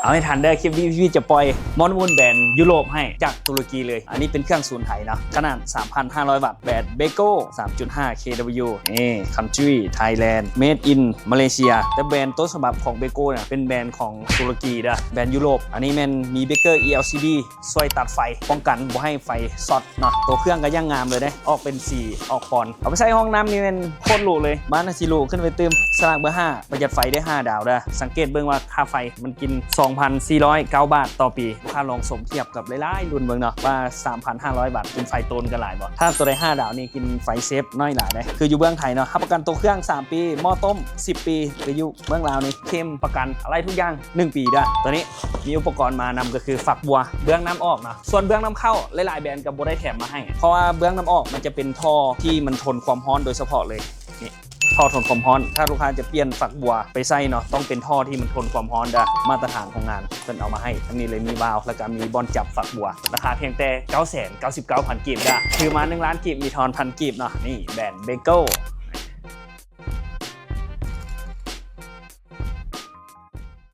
ເອົາໃຫ້ທັນເດີ ຄລິບນີ້ພີ່ຈະປ່ອຍມອດມູນແບຣນຢູໂຣບໃຫ້ ຈາກຕຸລະກີເລີຍ. ອັນນີ້ເປັນເຄື່ອງສູນໄຖເນາະ ຂະໜາດສາມພັນຫ້າຮ້ອຍວັດ ແບຣນ Beko ສາມຈຸດຫ້າ KW ນີ້ Country Thailand, Made in Malaysia. ແຕ່ແບຣນຕົ້ນສະບັບຂອງ Beko ນະ ເປັນແບຣນຂອງຕຸລະກີເດີ ແບຣນຢູໂຣບ. ອັນນີ້ແມ່ນມີ Breaker ອີ ແອລ ຊີ ບີ ຊ່ວຍຕັດໄຟ ປ້ອງກັນບໍ່ໃຫ້ໄຟຊັອດເນາະ. ຕົວເຄື່ອງກໍຢ່າງງາມເລີຍເດ້ ອອກເປັນສີອອກປອນ. ເອົາໄປໃສ່ຫ້ອງນ້ຳນີ້ແມ່ນໂຄດຫຼູເລີຍ. ບ້ານຊິຫຼູຂຶ້ນໄປຕື່ມ. ສະຫຼາກເບີຫ້າ ປະຢັດໄຟໄດ້ຫ້າດາວເດີ. ສັງເກດເບິ່ງວ່າຄ່າໄຟມັນກິນສອງພັນສີ່ຮ້ອຍເກົ້າບາດຕໍ່ປີ. ລູກຄ້າລອງສົມທຽບກັບຫຼາຍໆລຸ້ນເບິ່ງເນາະ ວ່າສາມພັນຫ້າຮ້ອຍບາດກິນໄຟໂຕນກັນຫຼາຍບໍ່. ຖ້າຕົວໃດຫ້າດາວນີ້ກິນໄຟເຊຟໜ້ອຍຫຼາຍເດ້. ຄືຢູ່ເມືອງໄທເນາະ ຮັບປະກັນໂຕເຄື່ອງສາມປີ ໝໍ້ຕົ້ມສິບປີ. ຄືຢູ່ເມືອງລາວນີ້ເຄມປະກັນອະໄລທຸກຢ່າງ ໜຶ່ງປີເດີ. ຕົວນີ້ມີອຸປະກອນມານຳກໍຄືຝັກບົວ ເບື້ອງນ້ຳອອກເນາະ. ສ່ວນເບື້ອງນ້ຳເຂົ້າຫຼາຍໆແບຣນກໍບໍ່ໄດ້ແຖມມາໃຫ້ ເພາະວ່າເບື້ອງນ້ຳອອກມັນຈະເປັນທໍ່ທີ່ມັນທົນຄວາມຮ້ອນໂດຍສະເພາະເລີຍ. ນີ້ທໍ່ທົນຄວາມຮ້ອນ ຖ້າລູກຄ້າຈະປ່ຽນຝັກບົວໄປໃສ່ເນາະ ຕ້ອງເປັນທໍ່ທີ່ມັນທົນຄວາມຮ້ອນເດີ ມາດຕະຖານໂຮງງານເພິ່ນເອົາມາໃຫ້. ອັນນີ້ເລີຍມີວາວ ແລ້ວກໍມີບ່ອນຈັບຝັກບົວ. ລາຄາພຽງແຕ່ເກົ້າແສນເກົ້າສິບເກົ້າພັນກີບເດີ. ຖືມາໜຶ່ງລ້ານກີບ ມີທອນພັນກີບເນາະ. ນີ້ແບຣນ Beko